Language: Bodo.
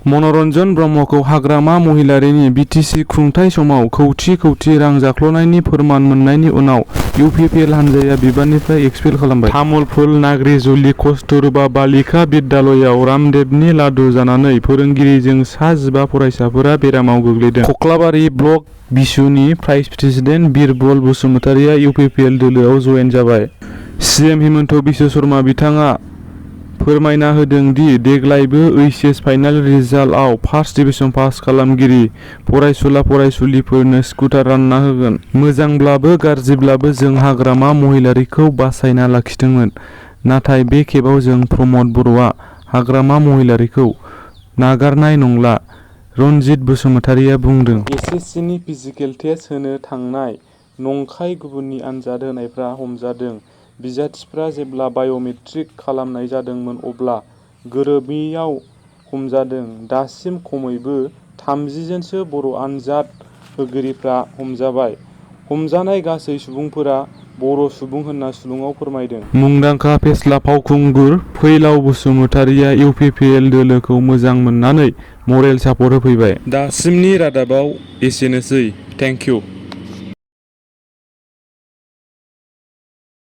मनरन्जन ब्रह्मखौ हाग्रामा महिलारिनि बिटिसि खुंथाय समाव कौटि रां जाख्ल'नायनि फोरमान मोननायनि उनाव इउपिपिएल हान्जाया बिबाननिफ्राय एक्सपेल खालामबाय। तामुलपुर नाग्रिजुलि कस्तुरबा बालिका बिद्यालयाव रामदेबनि लादु जानानै फोरोंगिरिजों सा 15 फरायसाफोरा बेरामाव गोग्लैदों। कक्लाबारि ब्लक बिसुनि भाइस प्रेसिडेन्ट बिरबल बसुमतारिया इउपिपिएल दोलोआव जयेन जाबाय। सिएम हिमन्त बिश्व शर्मा बिथाङा फोरमायना होदों दि देग्लायबो HS final रिजाल्टआव first division pass खालामगिरि फरायसुला फरायसुलिफोरनो स्कुटार रानना होगोन। मोजांब्लाबो गाज्रिब्लाबो जों हाग्रामा महिलारिखौ बासायना लाखिदोंमोन। नाथाय बे खेबाव जों प्रमद बर'आ हाग्रामा महिलारिखौ नागारनाय नंला, रनजित बसुमतारिया बुंदों। एसएससिनि फिजिकेल टेस्ट होनो थांनाय नंखाय गुबुननि आनजाद होनायफ्रा हमजादों। बिजाथिफ्रा जेब्ला बाय'मेट्रिक खालामनाय जादोंमोन अब्ला गोरोबियाव हमजादों। दासिम खमैबो 30 जनसो बर' आनजाद होगिरिफ्रा हमजाबाय। हमजानाय गासै सुबुंफोरा बर' सुबुं होनना सुलुङाव फोरमायदों। मुंदांखा फेस्ला फावखुंगुर फैलाव बसुमतारिया इउपिपिएल दोलोखौ मोजां मोननानै मरेल सापर्ट होफैबाय। दासिमनि रादाबाव एसेनोसै। Thank you.